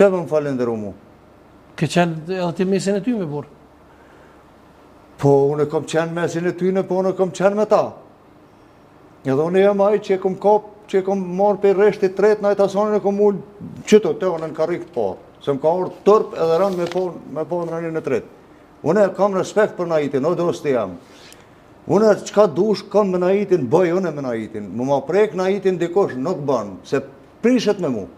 Pse me më falenderu mu? Ke qenë edhe ti mesin e tyne, burrë. Po, unë kom qenë mesin e tyne, po unë kom qenë me ta. Edhe unë jam ai që e kom kap, që e kom marrë prej rreshtit tretë, Nait Hasanin e kom ulë qëtu, te unë në karrikë të parë. Se më ka ardhë turp edhe rëndë me po, me po në renin e tretë. Unë e kam respekt për Naitin, o dosti jam. Unë çka dush kam me Naitin, bëj unë me Naitin. Më ma prek Naitin dikush, nuk bën, se prishet me mu.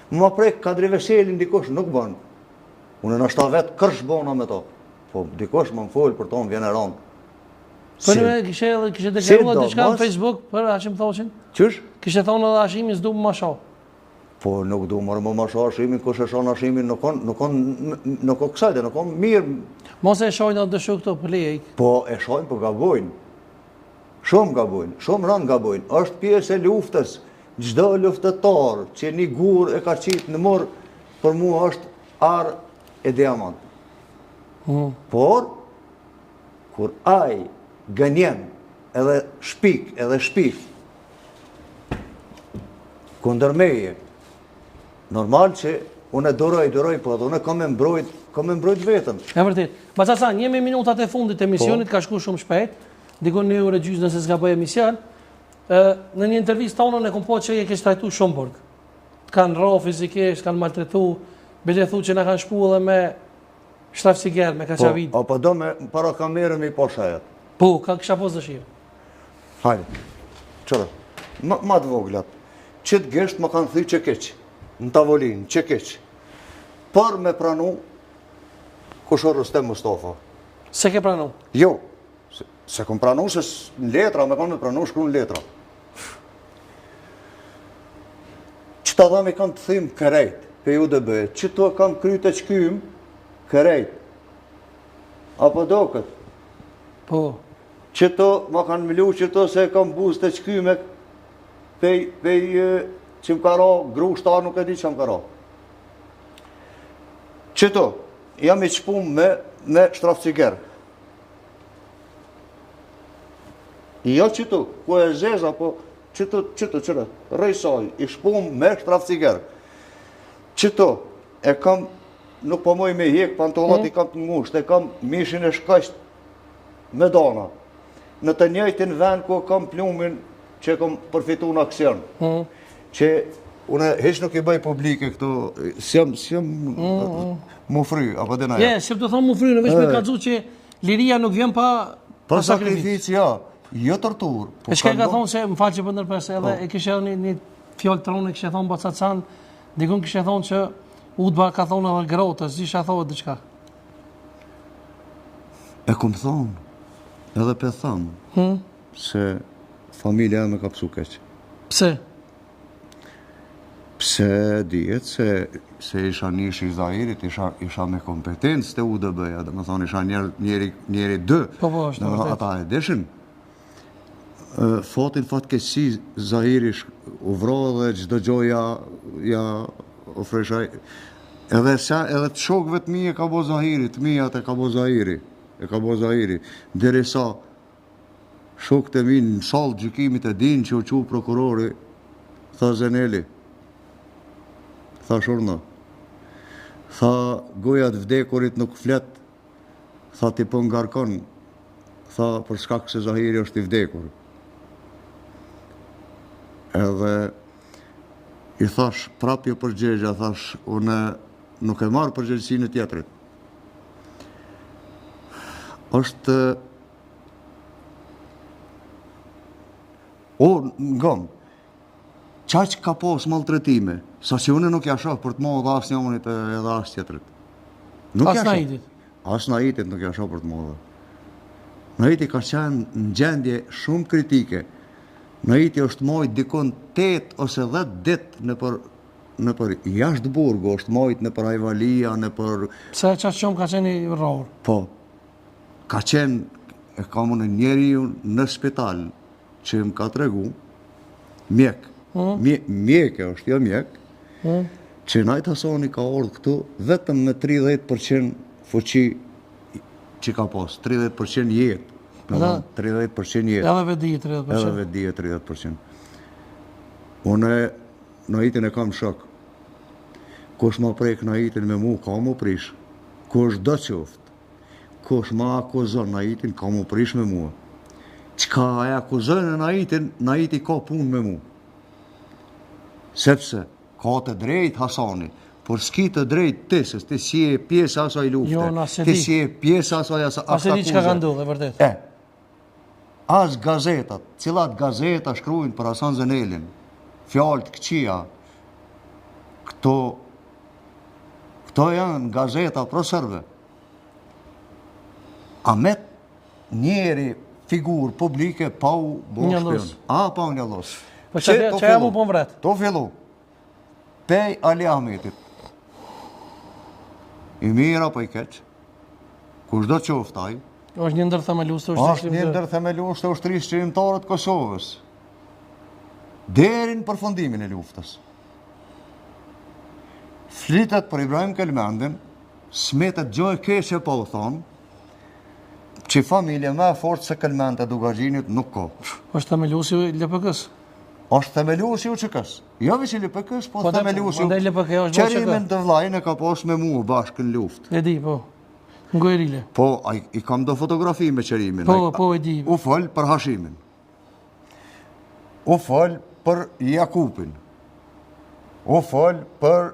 Më ma prek Kadri Veselin dikush, nuk bën. Unë nashta vetë kërsh bona me to. Po dikush më më folë për to më vjen e rëndë. Po në kishe edhe kishe deklaruar diçka në Facebook për Hashim Thaçin? Qysh? Kishe thonë edhe Hashimin s'du më sha. Po nuk du më më sha Hashimin, kush e shan Hashimin nuk kon nuk kon nuk o kësaj, nuk kon mirë. Mos e shojnë atë dëshu këto për leje. Po e shojnë, po gabojnë. Shumë gabojnë, shumë rëndë gabojnë. Është pjesë e luftës. Çdo luftëtar që një gur e ka qitë në mur, për mua është ar e diamant. Hmm. Por, kur ai gënjen edhe shpik, edhe shpif, kundër meje, normal që unë e duroj, duroj, po edhe unë kam me mbrojt, kam me mbrojt veten. E vërtet. Baca Hasan, jemi minutat e fundit të emisionit, po. ka shku shumë shpejt, dikun një orë e gjysë nëse s'gaboj emision, ë, në një intervistë tonën e kom pa që je keqtrajtu shumë burg. Të kanë rrah fizikisht, kanë maltretu, bile thu që na kanë shpu edhe me shtrafciger, me kaçavid. Po, apo do me para kamerë me i pa shejat? Po, ka kisha pas dëshirë. Hajde, qëra, ma, ma të voglat, qëtë gisht më kanë thy çekiç, në tavolinë, çekiç, për me pranu, kush o Rustem Mustafa. S'e ke pranu? Jo, se, s'e kom pranu se në letra, me kanë me pranu, shkru në letra. Qëta dham i kam të thym krejt, pej UDB, qëtu e kam kryt e qkym, krejt. Apo do këtë? Po. Qëto ma kanë mlu qëto se e kam buzë të qkyme pej, pej që më ka ra, grushta nuk e di që më ka ra. Qëto, jam i shpum me, me shtrafciger. Jo qëtu, ku e zeza, po qëtu, qëtu, qëtu, rejsaj, i shpum me shtrafciger. Qëto, e kam, nuk po muj me hjek, pantollat mm. i kam të ngusht, e kam mishin e shkaqt me dana. Në të njëjtin vend ku kam plumbin që kam përfitu në aksion. Mm. Që unë hiç nuk i bëj publike këto, s'jam, s'jam mm, mm. mu fry, apo dhe na Je, s'jam të thonë mu fry, në veç me kallzu që liria nuk vjen pa, pa sakrificë, ja, jo torturë. Po e çka ka thonë se, më falë që po ndërpres, edhe po. e kishe edhe një, një fjalë të ronë, kishe thonë Baca Hasan, dikun kishe thonë që Udba ka thonë edhe grotë, s'di çka thotë diçka. E kom thonë, edhe pe tham, hmm? se familja e me ka pësu keq. Pse? Pse dihet se, se isha nishi i Zahirit, isha, isha me kompetencë te UDB-ja, domethonë isha njeri, njeri, njeri dë. Po, po, është vërtet. Ata e dishin. Fatin fatkeqësi Zahiri u vra dhe çdo gjo ja, ja ofrëshaj. Edhe sa edhe të shokëve të mi e ka bo Zahiri, të mijat e ka bo Zahiri, e ka bo Zahiri. Derisa shokët e mi në sallë gjykimit e din që u çu prokurori, tha Zeneli, tha Shurna, tha goja të vdekurit nuk flet, Tha ti po ngarkon, tha për shkak se Zahiri është i vdekur. Edhe i thash, prap ju përgjegja, thash, unë nuk e marr përgjegjësinë e tjetrit. Është O, ngom, qaq ka pas maltretime, sa që unë nuk ja shoh për të madhe as njonit edhe as tjetrit. Nuk as Naitit. As Naitit nuk ja shoh për të madhe. Naiti ka qenë në gjendje shumë kritike. Naiti është majt dikun 8 ose 10 dit nëpër nëpër jashtë burgu, është majt nëpër Hajvalia, nëpër... Pse qaq shumë ka qenë i rrahur? Po, ka qenë, e kam unë njeriu në spital, që më ka tregu, mjek, hmm? mjek e është, jo mjek, hmm? që Nait Hasani ka ardhë këtu vetëm me 30% fuqi që ka pas, 30% jetë, 30% jetë. Edhe vetëdije 30%. Edhe vetëdije 30%. Unë Naitin e kam shok. Kush ma prek Naitin me mu, ka mu prish. Kush do qoftë. Kush ma akuzon Naitin, ka mu prish me mua. Çka e akuzojnë Naitin, Naiti ka punë me mu. Sepse, ka të drejtë Hasani, por s'ki të drejtë ti, se ti s'je pjesë e asaj lufte. Jo, na s'e di. Ti s'je pjesë e asaj akuze. A s'e di çka ka ndodhë, e vërtet. E, as gazetat, cilat gazeta shkrujnë për Hasan Zenelin, fjalë të këqija, këto, këto janë gazeta proserbe. A met njeri figurë publike pa u bo shpion. A, pa u njollos. Po që që jam u po vret? To fillu. Pej Ali Ahmetit. I mirë apo i keq? Kushdo qoftë ai? Është një ndër themelues të ushtrisë. Është një ndër themelues të ushtrisë çlirimtare të Kosovës. Deri në përfundimin e luftës. Flitet për Ibrahim Kelmendin, s'metet gjo e keqe pa u thonë, që familje më e fortë se Kelmend e Dukagjinit nuk ka. Është themeluesi i LPK-s. Është themeluesi i UÇK-s. Jo veç i LPK-s, po, po themeluesi. Andaj LPK është UÇK. Qerimin të vllajin e ka pas me mua bashkë në luftë. E di, po. Në guerile. Po, ai i kam do fotografi me Qerimin. Po, po, e di. U fol për Hashimin. U fol për Jakupin. U fol për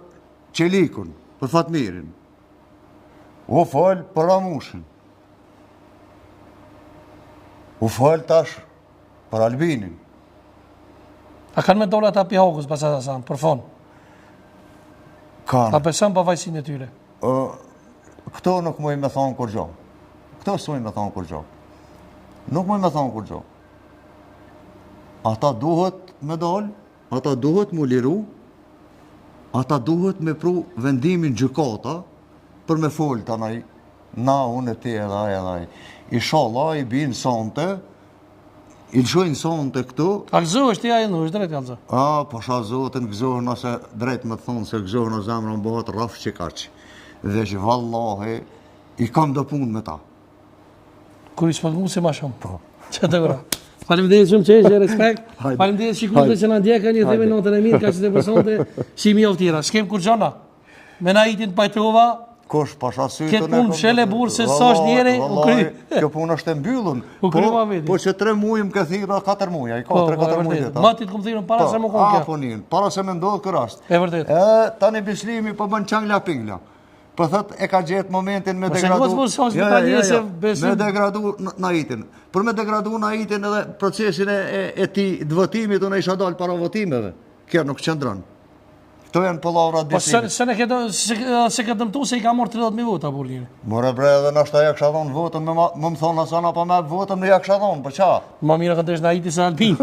Çelikun, për Fatmirin. U fol për Ramushin. U fol tash për Albinin. A kanë me dalë ata pi Hagës, pas Hasan, për fon? Kanë. A beson pafajësinë e tyre? Ë, këto nuk muj me thonë kurgjo. Këto s'muj me thonë kurgjo. Nuk muj me thonë kurgjo. Ata duhet me dalë, ata duhet mu liru, ata duhet me pru vendimin gjykata për me folë të naj, na unë e ti edhe ai edhe ai. Ishalla i binë sonte, i lëshojnë sonte këtu. A gëzohesh ti ajo është drejt kallzo. A, po pasha zotin gëzohna se drejt me të thonë se gëzohna zemra më bëhet rraf që kaq. Veç vallahi, i kam do punë me ta. Kur i s'po si ma shumë. Po. Që të vra. Faleminderit shumë që ishe, respekt. Faleminderit shikuesve që na ndjekën, ju themi natën e mirë, kaq të për sonte, shihemi javë tjera. S'kem kurgjo na. Me Naitin pajtova. Kush pasha sytë Këtë punë mshele burrë se s'është njeri, u kry. Kjo punë është e mbyllun. U kry ma veti. Po që 3 muaj më ke thirrë, 4 muaj, ai ka 3-4 po, muaj. Ma ti të kom thirrën para po, se më kon kjo. Po një, para se më ndodh ky rast. E vërtet. E tani Bislimi po bën çangla pingla. Po thot e ka gjetë momentin me po degradu. Po se jo, jo, jo, jo, me degradu Naitin. Për me degradu Naitin edhe procesin e, e, e tij të votimit, unë isha dalë para votimeve. Kjo nuk qëndron. Këto janë pallavra të Po se se ne ke se ke dëmtu se i ka marrë 30000 vota burrë njëri. More bre edhe nashta ja kisha dhon votën me më më thonë Hasan apo me votën me ja kisha dhon, po ça? Ma mirë ka ndesh Naiti se Albin.